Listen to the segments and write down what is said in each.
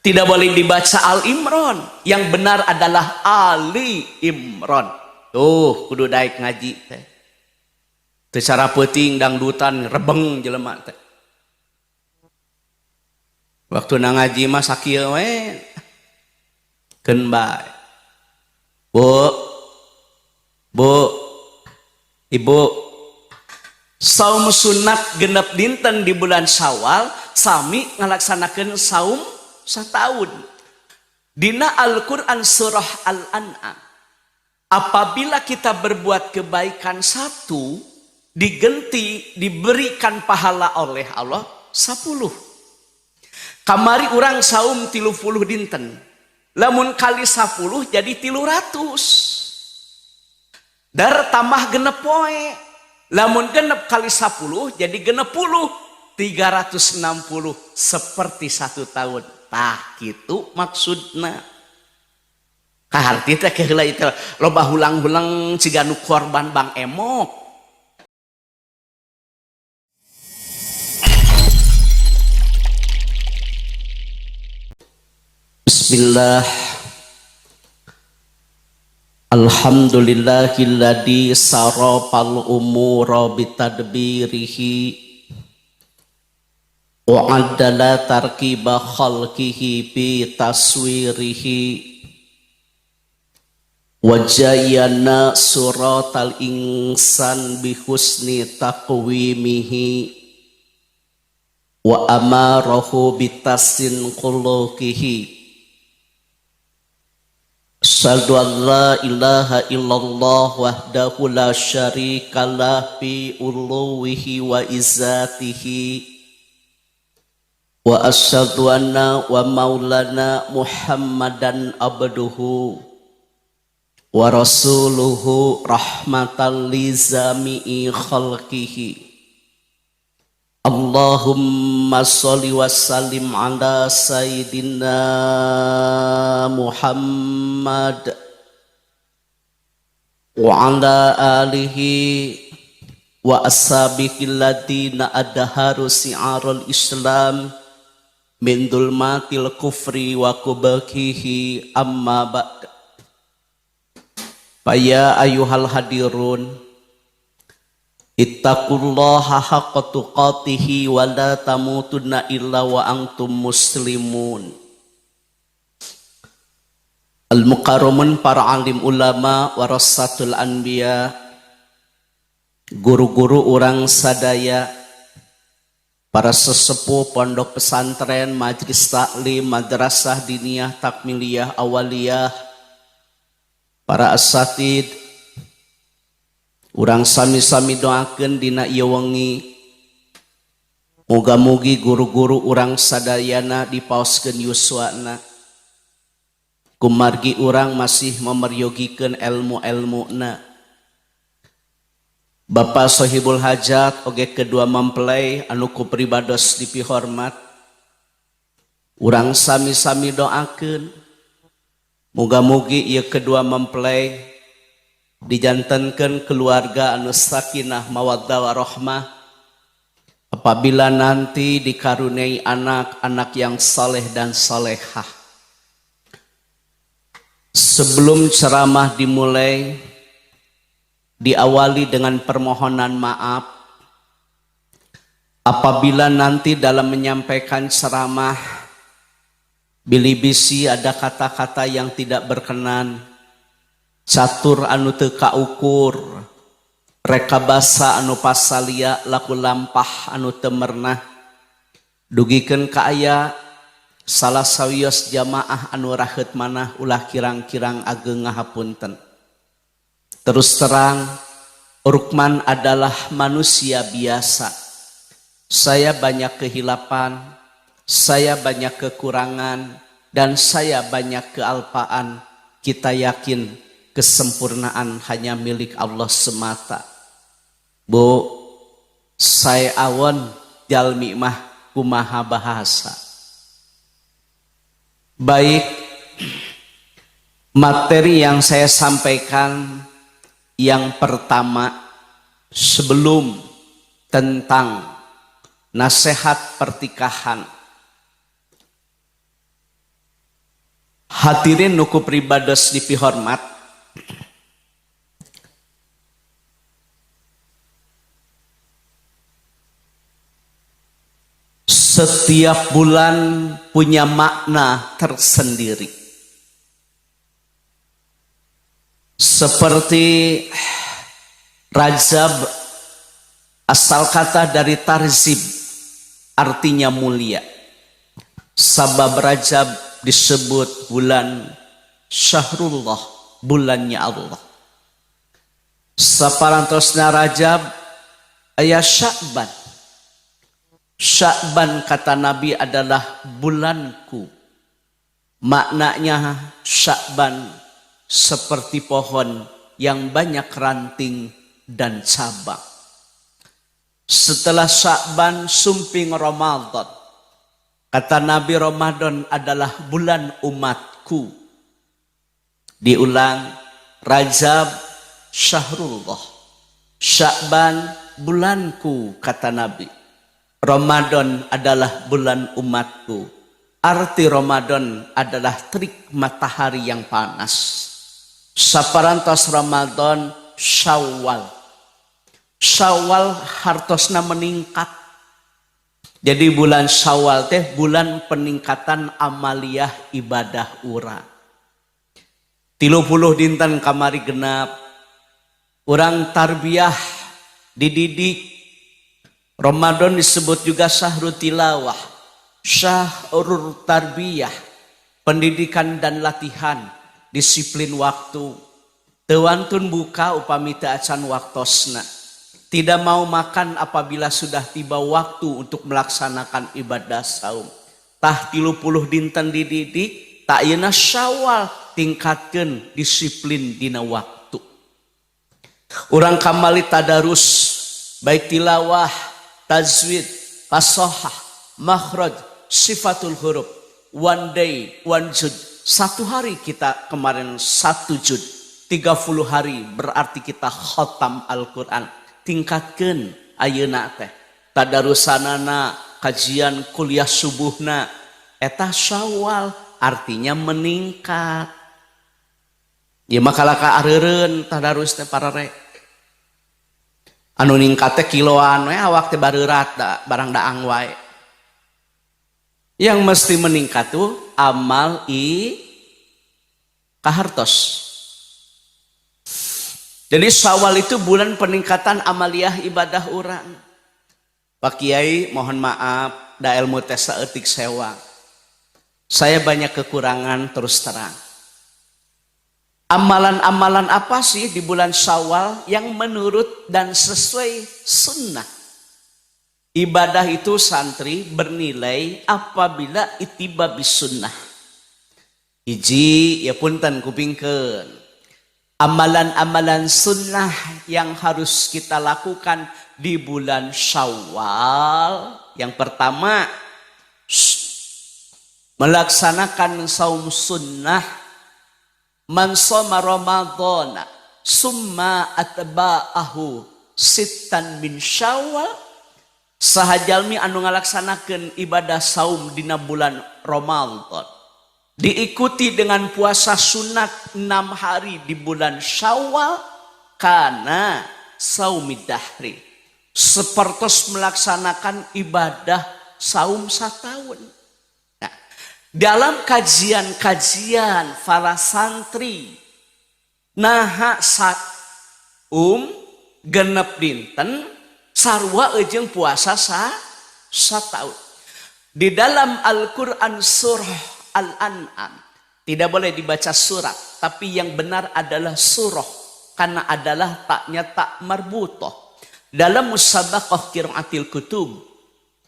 Tidak boleh dibaca Al-Imron. Yang benar adalah Ali Imron. Tuh, kudu daek ngaji teh. Teu cara peuting dangdutan rebeng jelema teh. Waktu na ngaji mah sakieu we. Keun bae. Bu. Bu. Ibu. Saum sunat genep dinten di bulan Syawal sami ngalaksanakeun saum setahun. Dina Al-Quran surah Al-An'am. Apabila kita berbuat kebaikan satu, digenti, diberikan pahala oleh Allah 10. Kamari urang saum 30 dinten. Lamun kali 10 jadi 300. Dar tambah genep poe. Lamun genep kali 10 jadi 60. 360 seperti 1 tahun. Tah kitu maksudna. Kaharti teh heula itu loba hulang-hulang siga nu korban Bang Emok. Bismillah. Alhamdulillahilladzi sarafal umura bitadbirihi wa addala tarkiba khalqihi bi taswirihi wa jayyana suratal insan bi husni taqwimihi wa amarahu bitasin khuluqihi. Asyhadu an la ilaha illallah wahdahu la syarikalah fi uluwihi wa izzatihi wa asyhadu anna wa maulana Muhammadan abduhu wa rasuluhu rahmatan li zami'i khalqihi. Allahumma sholli wa sallim ala sayyidina Muhammad wa ala alihi wa ashabihi alladziina adharu si'arul Islam min dzulmatil kufri wa kubakihi amma ba'd. Fa ya ayyuhal hadirun, ittaqullaha haqqa tuqatihi wa la tamutunna illa wa antum muslimun. Al-mukarramun, para alim ulama, warasatul anbiya, guru-guru urang sadaya, para sesepuh pondok pesantren, majlis taklim, madrasah diniyah, takmiliyah, awaliyah, para asatid, urang sami-sami doakeun dina ieu wengi, muga-mugi guru-guru urang sadayana dipaoskeun yuswana, kumargi urang masih memeryogikeun ilmu-ilmuna. Bapak Sohibul Hajat oge kedua mempelai anu ku pribados dipihormat, urang sami-sami doakeun muga-mugi ieu kedua mempelai dijantenkeun keluarga anu sakinah mawaddah warahmah, apabila nanti dikaruniai anak-anak yang saleh dan salehah. Sebelum ceramah dimulai, diawali dengan permohonan maaf apabila nanti dalam menyampaikan ceramah bilibisi ada kata-kata yang tidak berkenan, catur anu teu kaukur, rekabasa anu pasalia, laku lampah anu teu merenah, dugikeun ka aya salah sawios jamaah anu raheut manah, ulah kirang-kirang ageng ngahapunten. Terus terang, Rukman adalah manusia biasa. Saya banyak kehilapan, saya banyak kekurangan, dan saya banyak kealpaan. Kita yakin kesempurnaan hanya milik Allah semata. Bu, saya awon jalmi mah kumaha bahasa. Baik, materi yang saya sampaikan yang pertama sebelum tentang nasihat pernikahan. Hadirin nu ku pribados dipihormat, setiap bulan punya makna tersendiri. Seperti Rajab, asal kata dari tarzib, artinya mulia. Sabab Rajab disebut bulan Syahrullah, bulannya Allah. Saparantosna Rajab aya Sya'ban. Sya'ban kata Nabi adalah bulanku. Maknanya Sya'ban seperti pohon yang banyak ranting dan cabang. Setelah Sya'ban sumping Ramadan. Kata Nabi, Ramadan adalah bulan umatku. Diulang, Rajab Syahrullah. Sya'ban bulanku, kata Nabi. Ramadan adalah bulan umatku. Arti Ramadan adalah terik matahari yang panas. Saparantos Ramadan, Syawal. Syawal hartosna meningkat. Jadi bulan Syawal teh bulan peningkatan amaliyah ibadah urang. 30 dinten kamari genap. Urang tarbiyah, dididik. Ramadan disebut juga syahrul tilawah, syahrul tarbiyah, pendidikan dan latihan, disiplin waktu. Teu wantun buka upami teu acan waktosna. Tidak mau makan apabila sudah tiba waktu untuk melaksanakan ibadah saum. Tah, 30 dinten dididik, tah ayeuna Syawal tingkatkeun disiplin dina waktu. Urang kamali tadarus, baik tilawah, tajwid, fasohah, makhraj, sifatul huruf. One day, one juz. Satu hari kita kemarin satu juz. 30 hari berarti kita khatam Al-Quran. Tingkatkan ayeuna teh. Tadarusanana, kajian kuliah subuhna. Eta Syawal artinya meningkat. Ya, makalah ka areureun tadarus teh parare. Anu ningkat teh kiloan we, awak teh bareurat da, barang daang wae. Yang mesti meningkat tuh amal i kahartos. Jadi Syawal itu bulan peningkatan amaliyah ibadah urang. Pak Kiai, mohon maaf, da ilmu teh saeutik sewang. Saya banyak kekurangan, terus terang. Amalan-amalan apa sih di bulan Syawal yang menurut dan sesuai sunnah? Ibadah itu, santri, bernilai apabila ittiba bisunnah. Hiji, ya punten, kupingkeun. Amalan-amalan sunnah yang harus kita lakukan di bulan Syawal. Yang pertama, melaksanakan saum sunnah. Man shoma Ramadhana summa atba'ahu sittan min Syawal, saha jalmi anu ngalaksanakeun ibadah saum dina bulan Ramadan diikuti dengan puasa sunat 6 hari di bulan Syawal, kana saumid dahri, sepertos melaksanakan ibadah saum satahun. Nah, dalam kajian-kajian para santri, naha saum 6 dinten sarua jeung puasa sataun? Di dalam Al-Quran surah Al-An'am, tidak boleh dibaca surat, tapi yang benar adalah surah karena adalah taknya tak marbutoh. Dalam musabaqah qiraatil kutub,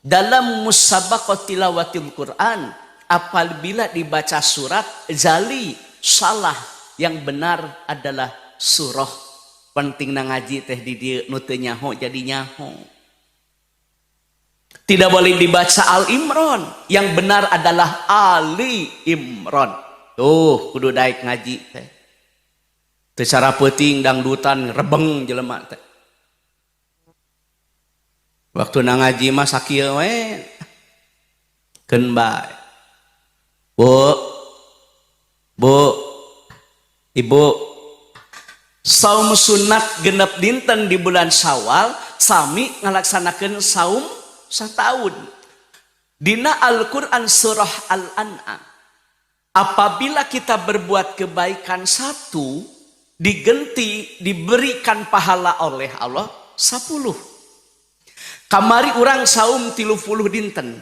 dalam musabaqah tilawatil Quran, apabila dibaca surat jali salah, yang benar adalah surah. Penting na ngaji teh di dieu, nu teu nyaho jadi nyaho. Tidak boleh dibaca Al Imron, yang benar adalah Ali Imron. Tuh, kudu daek ngaji teh. Teu cara peuting dangdutan rebeng jelema teh. Waktu na ngaji mah sakieu we. Keun bae. Bu. Ibu, saum sunat 6 dinten di bulan Syawal sami ngalaksanakeun saum sataun. Dina Al-Qur'an surah Al-An'am, apabila kita berbuat kebaikan satu, digenti diberikan pahala oleh Allah 10. Kamari urang saum 30 dinten,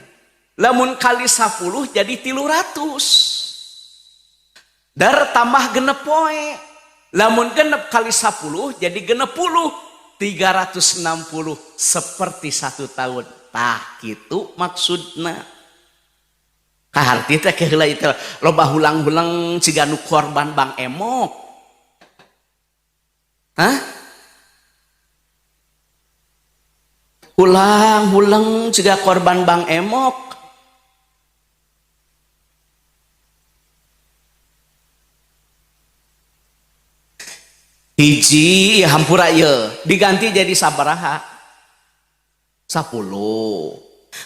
lamun kali 10 jadi 300. Dar tambah 6 poe, lamun 6 kali 10 jadi 60, 360 seperti 1 tahun. Tah kitu maksudna. Kaharti teh keheula itu loba hulang-hulang siga nu korban Bang Emok. Hah? Hulang-hulang siga korban Bang Emok. Hiji hampura ieu diganti jadi sabaraha? 10.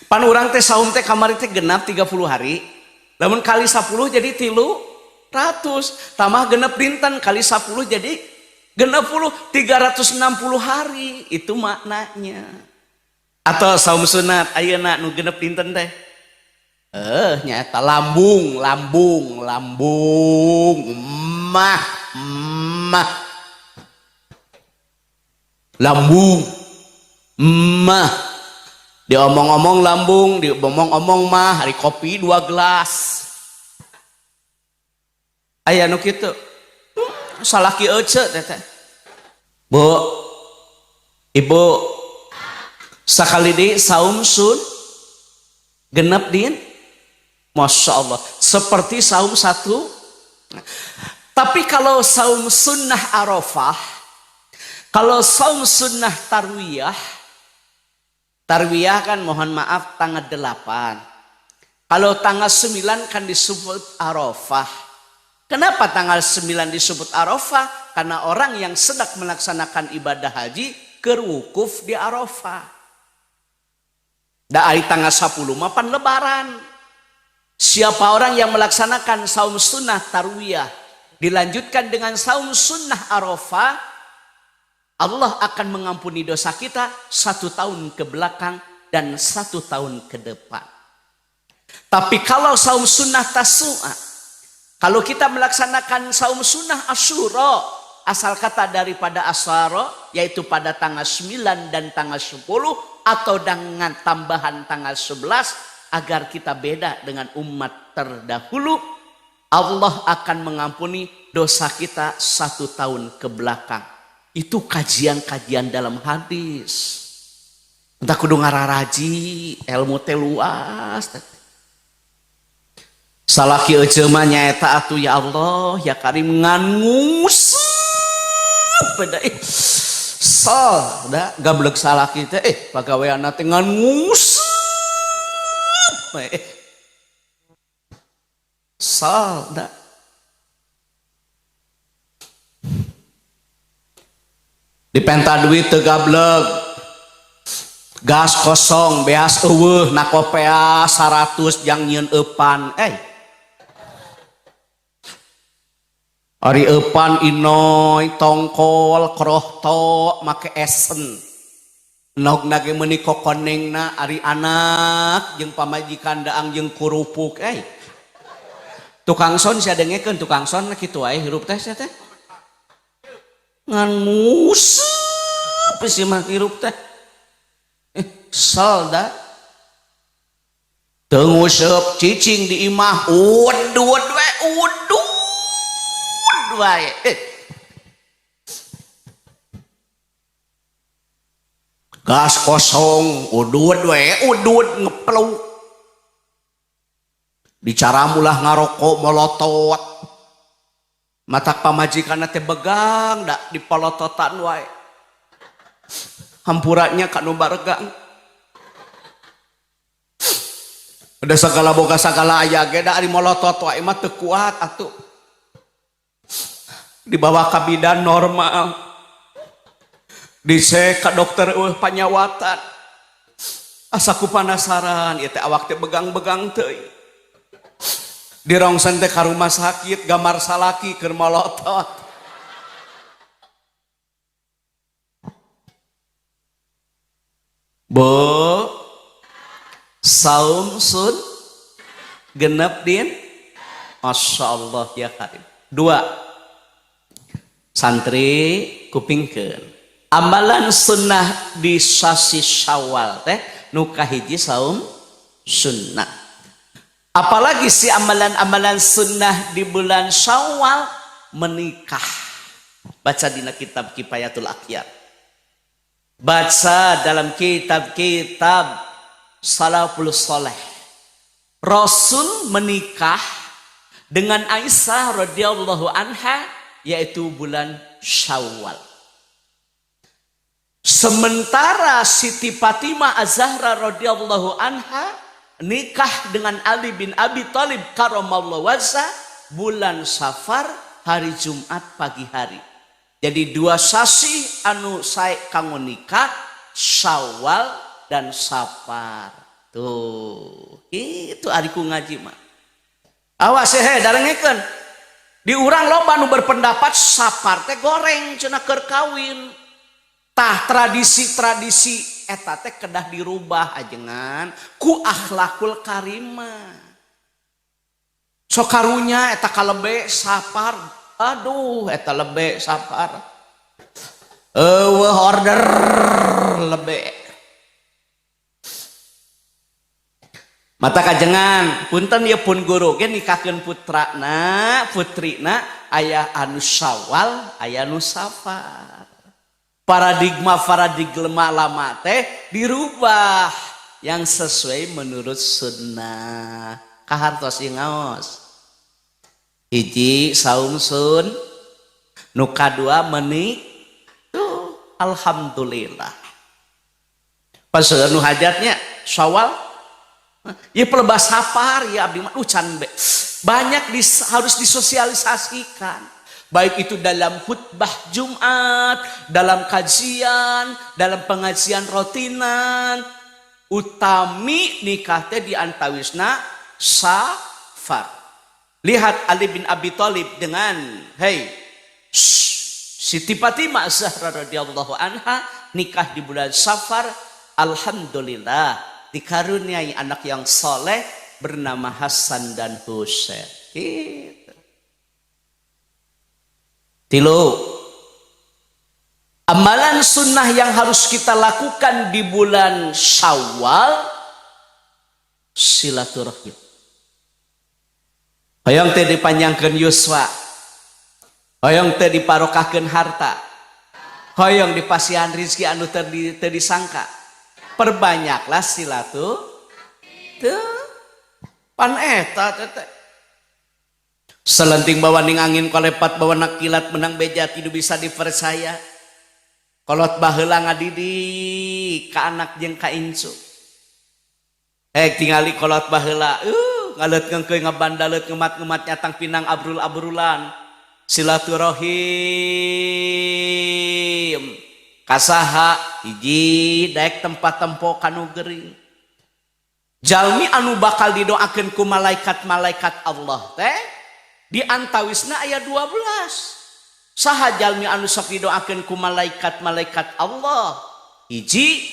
Pan urang teh saum teh kamari teh genap 30 hari. Lamun kali 10 jadi 300. Tambah 6 dinten kali 10 jadi 60, 360 hari. Itu maknanya. Atau saum sunat ayeuna nu 6 dinten teh. Nyaeta lambung, lambung, lambung, mah, mah. Lambung, mah. Diomong-omong lambung, diomong-omong mah, hari kopi 2 gelas. Aya nu kitu. Salaki ece teh. Bu, ibu, sakali deui saum sun 6 din, Masya Allah, seperti saum 1. Tapi kalau saum sunnah Arafah, kalau saum sunnah tarwiyah, tarwiyah kan mohon maaf tanggal 8. Kalau tanggal 9 kan disebut Arafah. Kenapa tanggal 9 disebut Arafah? Karena orang yang sedang melaksanakan ibadah haji keur wukuf di Arafah. Da ari tanggal 10 mah pan lebaran. Siapa orang yang melaksanakan saum sunnah tarwiyah dilanjutkan dengan saum sunnah Arafah, Allah akan mengampuni dosa kita 1 tahun ke belakang dan 1 tahun ke depan. Tapi kalau saum sunnah tasu'a, kalau kita melaksanakan saum sunnah Asyura, asal kata daripada asyara, yaitu pada tanggal 9 dan tanggal 10, atau dengan tambahan tanggal 11, agar kita beda dengan umat terdahulu, Allah akan mengampuni dosa kita 1 tahun ke belakang. Itu kajian-kajian dalam hadis. Entah kudu ngararaji, ilmu teh luas. Salaki ece mah nyaeta atuh ya Allah, ya Karim ngan nguseup beda sal da gablek salaki teh pagaweanna teh ngan nguseup sal da. Dipenta duit teu gablek, gas kosong, beas eueuh, nakopea 100 jang nyieun eupan. Ari eupan inoy, tongkol, krohto, make esen. Nogna ge meuni kokonengna ari anak jeung pamajikan daang jeung kurupuk. Tukang son sia dengekeun, tukang son kitu wae hirup teh sia teh. Ngan nguseup si mah hirup teh. Sal da. Teu nguseup cicing di imah, udud we, udud wae. Gas kosong, udud we, udud ngepluk. Bicara mulah ngarokok molotot. Matak pamajikanna teh begang da dipolototan wae. Hampuranya ka nu baregang. Udah segala boga segala aya ge da ari molotot wae mah teu kuat atuh. Dibawa ka bidan normal. Dicek ka dokter eueuh panyawatan. Asa ku panasaran ieu teh awak teh begang-begang teuing. Di rongsen teh ka rumah sakit gambar salaki keur molotot. Bu, saum sun genep din, Masya Allah ya karim. Dua, santri kupingkeun. Amalan sunnah di sasi Syawal teh nu kahiji saum sunnah. Apalagi si amalan-amalan sunnah di bulan Syawal menikah. Baca dina kitab Kifayatul Akhyar. Baca dalam kitab-kitab Salaful Soleh. Rasul menikah dengan Aisyah radhiyallahu anha yaitu bulan Syawal. Sementara Siti Fatimah Az-Zahra radhiyallahu anha nikah dengan Ali bin Abi Thalib karamallahu wajhah bulan Safar hari Jumat pagi hari. Jadi dua sasi anu sae kanggo nikah, Syawal dan Safar. Tuh, itu ariku ngaji mah. Awas he darengekeun. Di urang loba nu berpendapat Safar teh goreng cenah keur kawin. Tah tradisi-tradisi eta teh kedah dirubah ajengan ku akhlakul karimah. Sok karunya eta kalebe Safar. Aduh eta lebe Safar. Eueuh order lebe. Mata kajengan punten ieu pun guru ge nikahkeun putrana, putrina aya anu Syawal, aya anu Safar. Paradigma-paradigma lama teh dirubah yang sesuai menurut sunnah. Kahartos ieu ngaos. Hiji saum sun, nu kadua menik, tuh alhamdulillah. Pas nu hajatnya Syawal, ya pelebas Safar ya abdi mah can be. Banyak harus disosialisasikan. Baik itu dalam khutbah Jumat, dalam kajian, dalam pengajian rutinan. Utami nikah teh di antawisna Safar. Lihat Ali bin Abi Thalib dengan hey Siti Fatimah Zahra radhiyallahu anha nikah di bulan Safar. Alhamdulillah dikaruniai anak yang soleh bernama Hasan dan Husain. Gitu. Tilu, amalan sunnah yang harus kita lakukan di bulan Syawal, silaturahim. Hoyong teh dipanjangkeun yuswa, hoyong teh diparokahkeun harta, hoyong dipasihan rizki anu teu disangka. Perbanyaklah silaturahim. Pan eta teh selenting bawa ning angin kolepat bawa nak kilat menang beja tidak bisa dipercaya. Kolot baheula ngadidik ka anak jeung ka incu. Hek tingali kolot baheula, ngaleut ngengkeuy ngabandalet ngemat-ngemat nyatang pinang abrul-abrulan. Silaturahim kasaha hiji daek tempat tempo kanu gering. Jalmi anu bakal didoakeun ku malaikat-malaikat Allah teh di antawisna aya 12. Saha jalmi anu sok didoakeun ku malaikat-malaikat Allah? Hiji,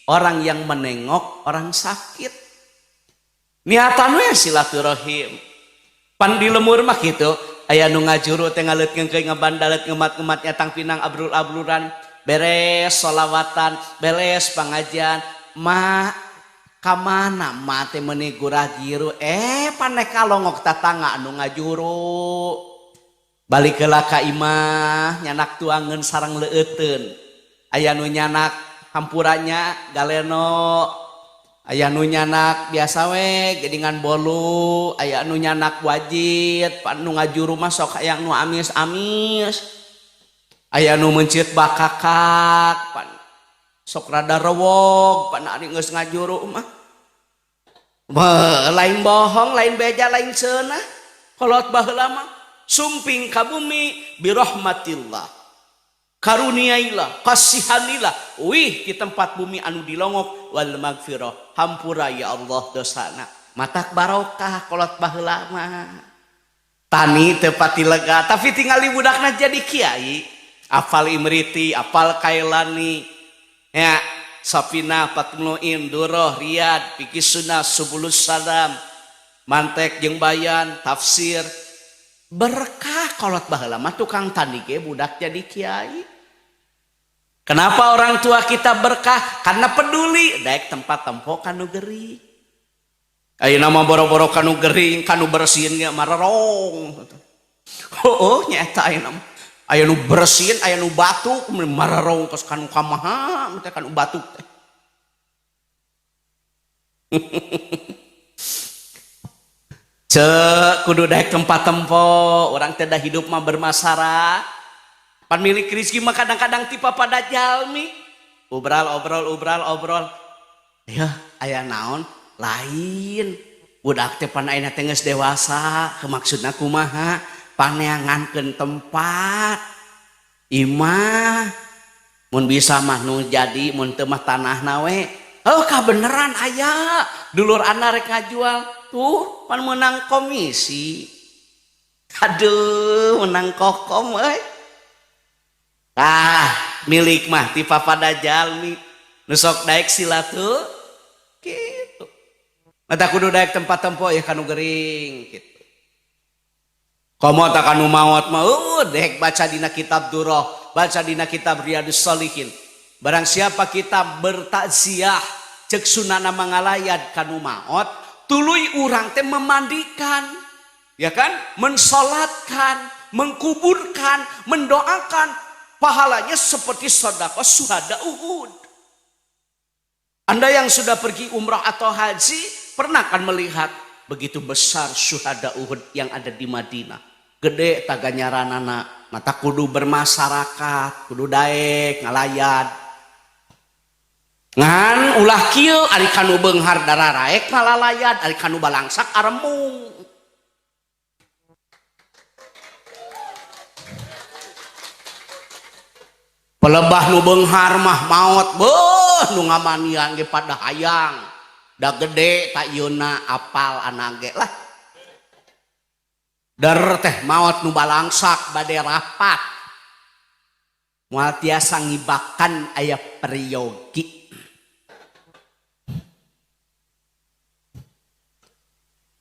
orang yang menengok orang sakit. Niatan we silaturahim. Pan di lemur mah kitu, aya nu ngajuru teh ngaleut ngengkeuy ngabandalet ngemat-ngemat nyatang pinang abrul-abrulan, beres solawatan, beres pengajian, ma kamana ma teh meuni gurah giru, paneh kalongok tatangga anu ngajuru. Balik heula ka imah nyanak tuangeun sareng leueuteun. Aya nu nyanak hampuranya galeno, aya nu nyanak biasa we geuningan bolu, aya nu nyanak wajit, pan nu ngajuru mah sok hayang nu amis-amis. Aya nu mencit bakakak, pan sok rada rewog, pan ari geus ngajuru mah. Lain bohong, lain beja, lain cenah. Kolot baheula mah sumping ka bumi birahmatillah. Karuniailah, kasihanilah, wih di tempat bumi anu dilongok wal magfirah, hampura ya Allah dosana. Matak barokah kolot baheula mah. Tani teu pati lega tapi tingali budakna jadi kiai. Apal Imriti, apal Kailani. Ya, Safina, Fatmuin, Duroh, Riyad, Fikih Sunnah, Subulus Salam, Mantek jeung Bayan, tafsir. Berkah kolot baheula mah tukang tani ge budak jadi kiai. Kenapa orang tua kita berkah? Karena peduli daek tempat tempo kanu gering. Ayeuna mah boro-boro kanu gering, kanu bersihin ge marerong. Oh, nyata ayeuna mah. Aya nu bersihin, aya nu batuk, marerong kos kanu kamaha, teh kanu batuk teh. Cek kudu daek tempat tempo, orang teh da hidup mah bermasyarakat. Pan milik rezeki mah kadang-kadang tipe pada jalmi. Obral obrol obral obrol. Ya, aya naon? Lain. Budak teh pan ayeuna teh geus dewasa, maksudna kumaha? Paneangankeun tempat. Imah mun bisa mah nu jadi, mun teu mah tanahna we. Oh, kabeneran aya. Dulur ana rek ngajual. Tuh, pan menang komisi. Aduh, menang kokom euy. Ah, milik mah ti papada jalmi. Nu sok daek silatu kitu. Mata kudu daek tempat tempo ya kanu gering kitu. Komo tak kanu maot mah daek baca dina kitab Durrah, baca dina kitab Riyadhus Shalihin. Barang siapa kita bertakziah cek sunana mangalayat kanu maot, tuluy urang teh memandikan, ya kan? Mensolatkan, mengkuburkan, mendoakan. Pahalanya seperti sedekah syuhada Uhud. Anda yang sudah pergi umrah atau haji pernah kan melihat begitu besar syuhada Uhud yang ada di Madinah. Gede taganyaranana, mata kudu bermasyarakat, kudu daek ngalayat. Ngan ulah kieu ari kanu beunghar dararaek ngalalayat, ari kanu balangsak aremung. Pelebah nu beunghar mah maot beuh nu ngamanian ge pada hayang. Da gede tak yeuna apal anak ge lah. Der teh maot nu balangsak bade rapat. Moal tiasa ngibakan aya peryogi.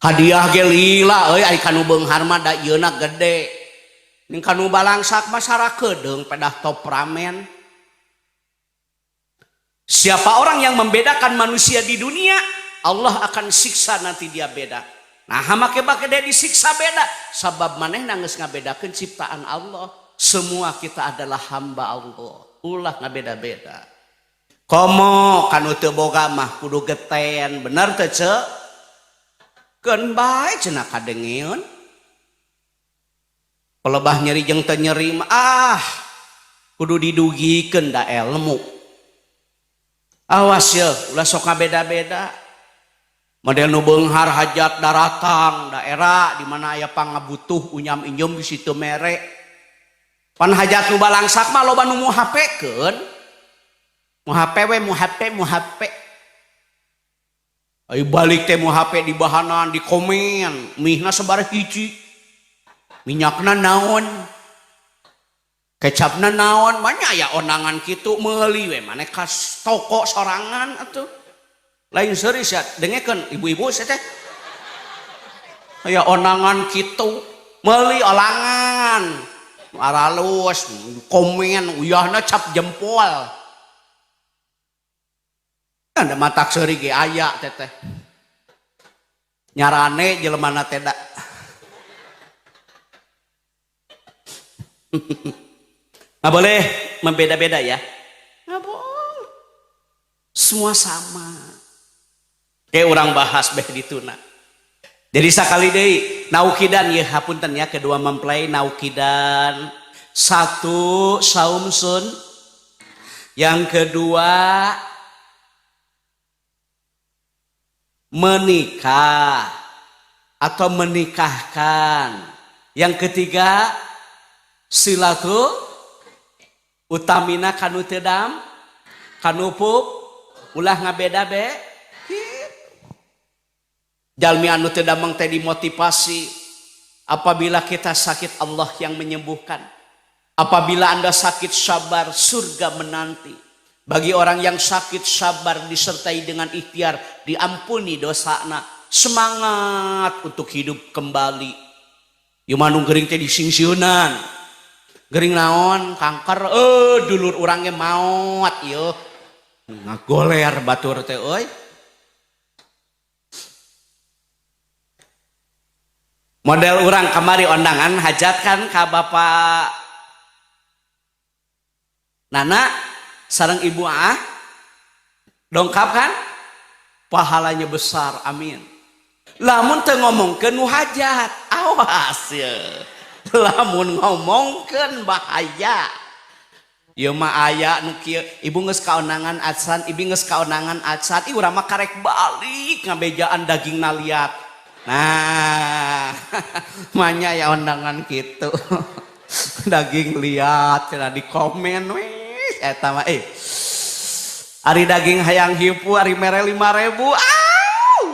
Hadiah ge lila euy ari kanu beunghar mah da yeuna gede. Ning kanu balangsak masyarakat deung pedah top ramen. Siapa orang yang membedakan manusia di dunia, Allah akan siksa nanti dia beda. Nah, make bake dia disiksa beda. Sabab manehna geus ngabedakeun ciptaan Allah. Semua kita adalah hamba Allah. Ulah ngabeda-beda. Komo kanu teu boga mah kudu geten, bener teu ceuk? Keun bae cenah kadengeun. Pelebah nyeri jeung teu nyeri mah ah kudu didugikeun da ilmu. Awas ya, ulah sok ngabeda-beda. Model nu beunghar hajat daratang daerah di mana aya pangabutuh unyam injem di situ mere. Pan hajat nu balangsak mah loba nu muhapekeun. Muhape we muhape muhape. Ayo balik teh muhape di bahanan di komen, mihna sabaraha hiji. Minyakna naon, kecapna naon, banyak ya ondangan kitu meuli we maneh ka toko sorangan atuh. Lain serius ya, dengekeun ibu-ibu saya teh. Aya ondangan kitu, meuli olangan. Aralus, komen uyahna cap jempol. Ada matak seuri ge aya teteh. Nyarane jelemana teh da. Nggak boleh membeda-beda ya. Nggak boleh. Semua sama. Kayak orang bahas beh dituna. Jadi sakali deui naukidan ya hapunten ya kedua mempelai naukidan. Satu saum sun. Yang kedua menikah atau menikahkan. Yang ketiga silatu utamina kanu teu dam kanu pup ulah ngabeda be. Jalmi anu teu damang teh dimotivasi, apabila kita sakit Allah yang menyembuhkan. Apabila Anda sakit sabar, surga menanti. Bagi orang yang sakit sabar disertai dengan ikhtiar, diampuni dosana, semangat untuk hidup kembali. Ieu mah nu gering teh disingsieunan. Gering naon? Kanker. Dulur urang ge maot ieu. Ngagoler batur teh euy. Model urang kamari ondangan hajat kan ka Bapak Nana sareng Ibu Ah dongkap kan, pahalanya besar, amin. Lamun teu ngomongkeun nu hajat, awas ya, lamun ngomongkeun bahaya. Ieu mah aya nu kieu, ibu geus kaonangan acan, ibu geus kaonangan acan, ih urang mah karek balik ngabejaan daging naliat. Nah, manya ya ondangan kitu. Daging liat cenah di komen we eta mah Ari daging hayang hipu ari mere 5.000. Au!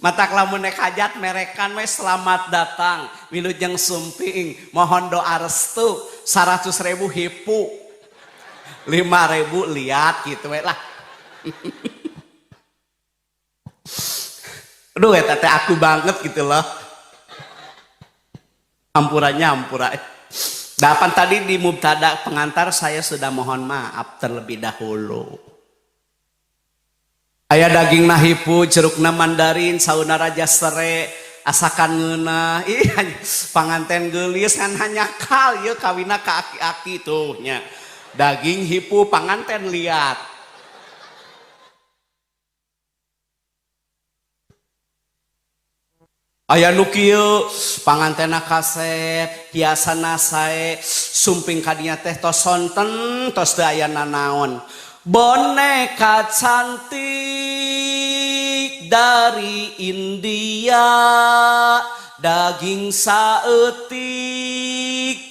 Matak lamun nek hajat merekan we selamat datang, wilujeng sumping, mohon doa restu, 100.000 hipu, 5.000 liat gitu we lah. Aduh eta teh aku banget gitu loh. Ampurannya ampura. Dapan tadi di mubtada pengantar saya sudah mohon maaf terlebih dahulu. Aya daging nahipu, jerukna mandarin, sauna raja sere, asakan ngeunah. Ih, panganten geulis ngan hanyakal ieu kawina ka aki-aki tuh nya. Daging hipu panganten liat. Aya nu kieu pangantena kasep, hiasana sae, sumping kadinya teh tos sonten, tos teu aya nanaon. Boneka cantik dari India, daging saeutik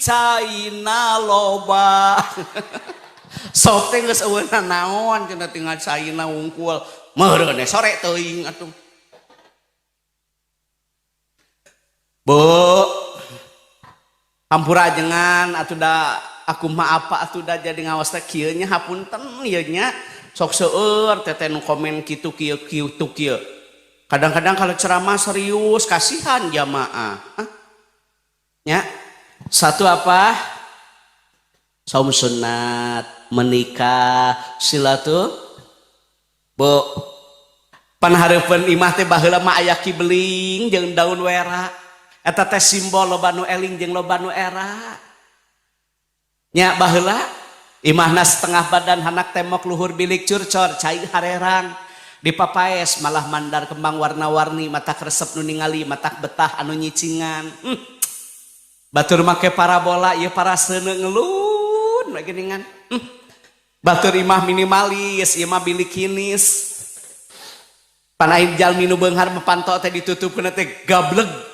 China loba. Sok teh geus eueuh nanaon cenah tinggal China wungkul. Meureun sore teuing atuh. Bu, hampura jengan atuh da aku mah apa atuh da jadi ngawas teh kieu nya hapunten ieu nya sok seueur teteh nu komen kitu kieu kitu kieu. Kadang-kadang kalau ceramah serius kasihan jamaah. Hah? Ya. Satu apa? Saum sunat, menikah, silaturahmi. Bu, panhareupeun imah teh baheula mah aya kibeling jeung daun wera. Eta teh simbol loba nu eling jeung loba nu era. Nya baheula imahna setengah badan hanak temok luhur bilik curcor cai harerang dipapaes malah mandar kembang warna-warni mata resep nu ningali mata betah anu nyicingan. Batur make parabola ieu para seuneu ngelun we geuningan. Batur imah minimalis ieu mah bilik kinis. Panain jalmi nu beunghar mah panto teh ditutupkeun teh gableg.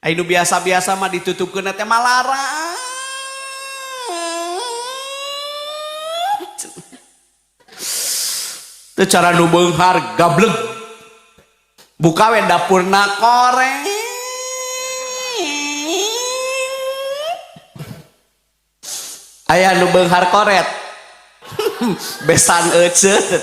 Anu biasa-biasa mah ditutupkeun teh malarang. Teu cara nu beunghar gableg. Buka we dapurna koreng. Aya nu beunghar koret. Besan euceut.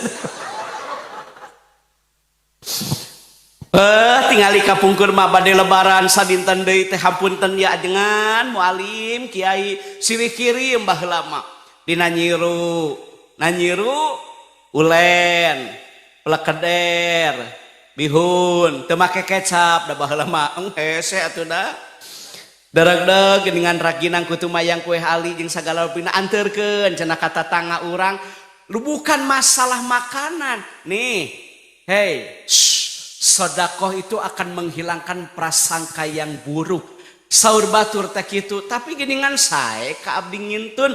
Tingali kapungkur mah bade lebaran sadinten deui teh hapunten ya ajengan mualim kiai silih kirim baheula mah dina nyiru nanyiru ulen pelekeder bihun teu make kecap da baheula mah hese atuh da dareg-deg geuningan raginang kutu mayang kue ali jeung sagala rupina anterkeun cenah ka tatangga urang lu bukan masalah makanan nih hey shh. Sodakoh itu akan menghilangkan prasangka yang buruk. Saur batur teh kitu, tapi geuningan sae ka abdi ngintun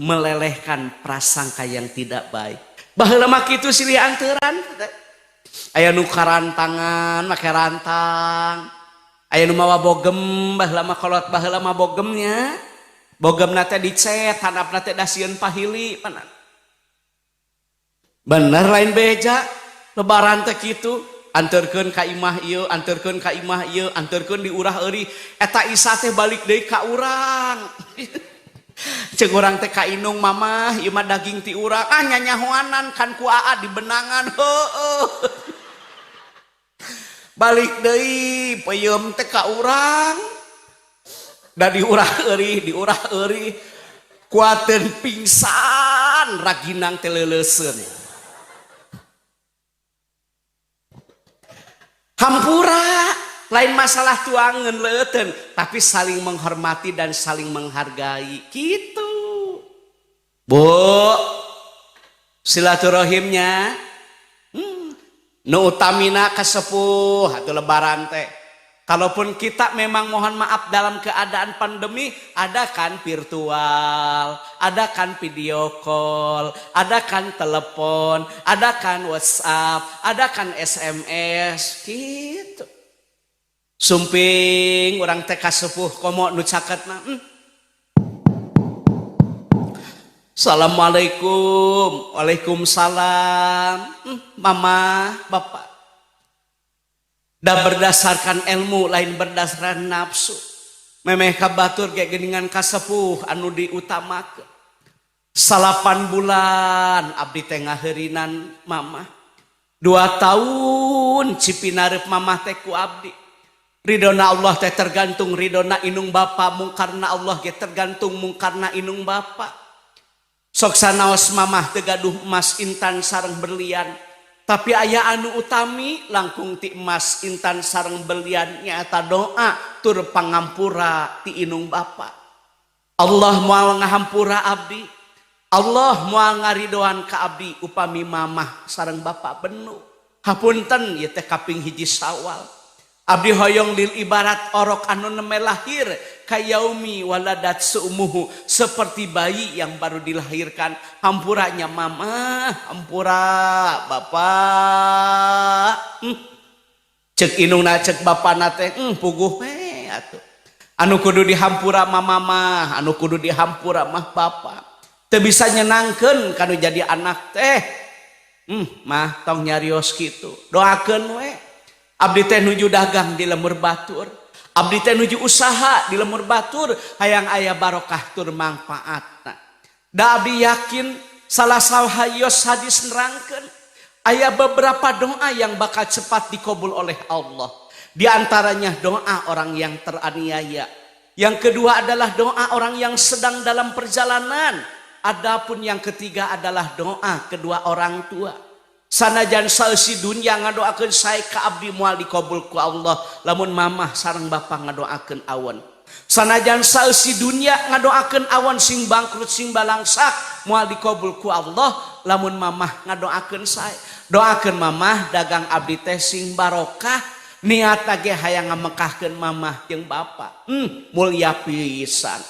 melelehkan prasangka yang tidak baik. Baheula mah kitu silih anteuran. Aya nu karantangan make rantang. Aya nu mawa bogem baheula mah kolot baheula mah bogemnya. Bogemna teh dicet, handapna teh dasieun pahili panan. Bener lain beja, lebaran teh kitu. Anterkeun ka imah ieu, anterkeun ka imah ieu, anterkeun di urah eurih. Eta Isa teh balik deui ka urang. Cek urang teh ka indung, "Mamah, ieu mah daging ti urang." "Ah, nyanyahoanan kan ku aa di benangan." Heueuh. Balik deui peuyeum teh ka urang. Da di urah eurih, di urah eurih. Kuateun pingsan raginang teh leuleuseun. Hampura lain masalah tuangan leuteun, tapi saling menghormati dan saling menghargai gitu, Bu. Silaturahimnya, nu utamina kasepuh atau lebaran teh. Kalaupun kita memang mohon maaf dalam keadaan pandemi, ada kan virtual, ada kan video call, ada kan telepon, ada kan WhatsApp, ada kan SMS, gitu. Sumping urang teh kasepuh komo nu caketna. Assalamualaikum, waalaikumsalam, mama, bapak. Da berdasarkan ilmu, lain berdasarkan nafsu. Memeh ka batur ge geuningan kasepuh anu diutamakeun. 9 bulan abdi teh ngaheurinan mamah. 2 tahun cipinareup mamah teh ku abdi. Ridona Allah teh tergantung ridona indung bapa, mungkarna Allah ge tergantung mungkarna indung bapa. Sok sanaos mamah teu gaduh emas, intan sareng berlian. Tapi aya anu utami langkung ti emas, intan sareng berlian, nyaeta doa tur pangampura ti indung bapa. Allah moal ngahampura abdi. Allah moal ngaridoan ka abdi upami mamah sareng bapa bennu. Hapunten, ieu teh kaping 1 Sawal. Abdi hoyong lil ibarat orok anu nembe lahir, kayaumi waladat ummuhu, seperti bayi yang baru dilahirkan. Hampuranya mama, hampura bapak. Cek indungna, cek bapana teh, puguh we atuh. Anu kudu dihampura mama mah, anu kudu dihampura mah bapak. Teu bisa nyenangkeun kanu jadi anak teh. Mah, tong nyarios kitu, doakeun we. Abdi teh nuju dagang di lembur batur, abdi teh nuju usaha di lembur batur, hayang aya barokah tur mangfaatna. Da abdi yakin salah sahayos hadis nerangkeun aya beberapa doa yang bakal cepat dikabul oleh Allah. Di antaranya doa orang yang teraniaya. Yang kedua adalah doa orang yang sedang dalam perjalanan. Adapun yang ketiga adalah doa kedua orang tua. Sanajan saeusi dunya ngadoakeun sae ka abdi, moal dikabul ku Allah lamun mamah sareng bapa ngadoakeun awon. Sanajan saeusi dunya ngadoakeun awon sing bangkrut, sing balangsak, moal dikabul ku Allah lamun mamah ngadoakeun sae. Doakeun mamah, dagang abdi teh sing barokah, niat ge hayang ngamekahkeun mamah jeung bapa. Mulia pisan.